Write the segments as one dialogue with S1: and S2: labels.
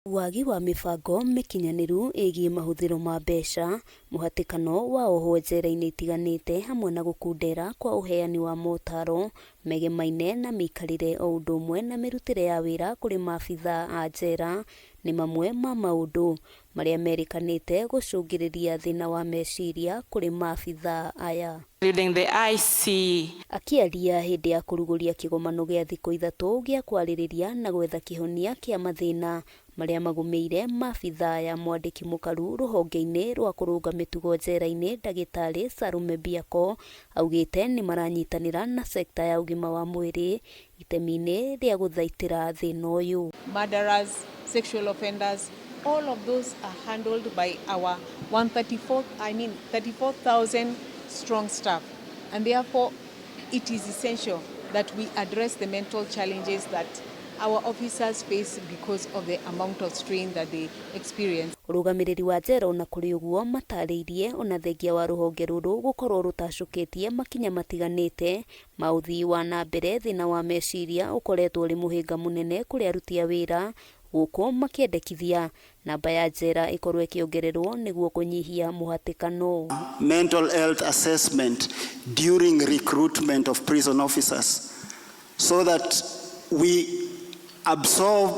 S1: Wagi wa mĩbango mĩkinyanĩru ĩgiĩ mahũthĩro ma mbeca, mũhatĩkano wa ohwo njera-inĩ itiganĩte hamwe na gũkundera kwa ũheani wa motaro megemaine na mĩikarĩre o ũndũ ũmwe na mĩrutĩre ya wĩra kũrĩ maabithaa a njera nĩ mamwe ma maũndũ marĩa merĩkanĩte gũcũngĩrĩria thĩna wa meciria kũrĩ maabithaa aya.
S2: Including the IC.
S1: Akĩaria hĩndĩ ya kũrugũria kĩgomano gĩa thikũ ithatũ gĩa kwarĩrĩria na gwetha kĩhonia kĩa mathĩna marĩa magũmĩire maabithaa ya mwandĩki mũkaru rũhonge-inĩ rwa kũrũnga mĩtugo njera-inĩ ndagĩtarĩ Salome Biako augĩte nĩ maranyitanĩra na sekta ya ũgima wa mwĩrĩ itemi-inĩ rĩa gũthaitĩra thĩna ũyũ.
S3: Murderers, sexual offenders, all of those are handled by our 134, I mean 34,000 strong staff. And therefore, it is essential that we address the mental challenges that our officers face because of the amount of strain that they experience.
S1: Ũrũgamĩrĩri wa njera ona kũrĩ ũguo matarĩirie ona thengia wa rũhonge rũrũ gũkorwo rũtacũkĩtie makinya matiganĩte ma ũthii wa na mbere, thĩna wa meciria ũkoretwo ũrĩ mũhĩnga mũnene kũrĩ aruti a wĩra gũkũ makĩendekithia namba ya njera ĩkorwo ĩkĩongererwo nĩguo kũnyihia mũhatĩkano.
S4: Mental health assessment during recruitment of prison officers so that we absorb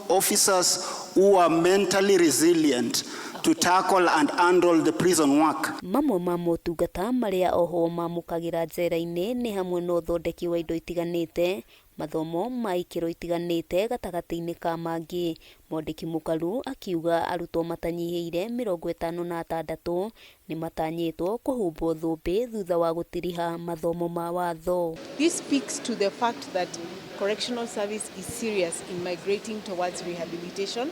S4: officers who are mentally resilient to tackle and handle the prison work.
S1: Mamwe ma motungata marĩa ohwo mamũkagĩra njera-inĩ nĩ hamwe na ũthondeki wa indo itiganĩte, mathomo ma ikĩro itiganĩte gatagatĩ-inĩ ka mangĩ. Mwandĩki mũkaru akiuga arutwo matanyihĩire 56 nĩ matanyĩtwo kũhumbwo thũmbĩ thutha wa gũtiriha mathomo ma watho.
S3: This speaks to the fact that Correctional Service is serious in migrating towards rehabilitation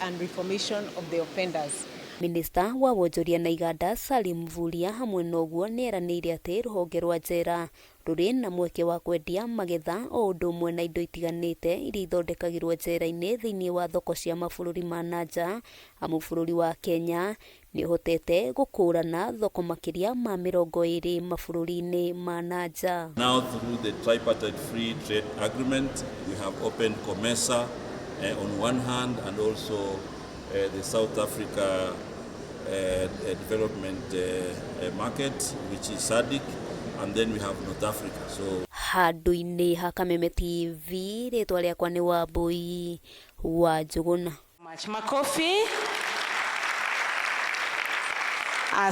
S3: and reformation of the offenders.
S1: Minista wa wonjoria na iganda Salim Mvurya hamwe na ũguo nĩ eranĩire atĩ rũhonge rwa njera rũrĩ na mweke wa kwendia magetha o ũndũ ũmwe na indo itiganĩte iria ithondekagĩrwo njera-inĩ thĩinĩ wa thoko cia mabũrũri ma na nja, amu bũrũri wa Kenya nĩ ũhotete gũkũrana thoko makĩria ma 20 mabũrũri-inĩ ma na nja.
S5: Now through the tripartite free trade agreement, we have opened COMESA on one hand and also the South Africa development market, which is SADC, and then we have North Africa. So
S1: Handũ-inĩ ha Kameme TV, rĩtwa rĩakwa nĩ Wambui wa Njũgũna.
S2: Much. Makofi.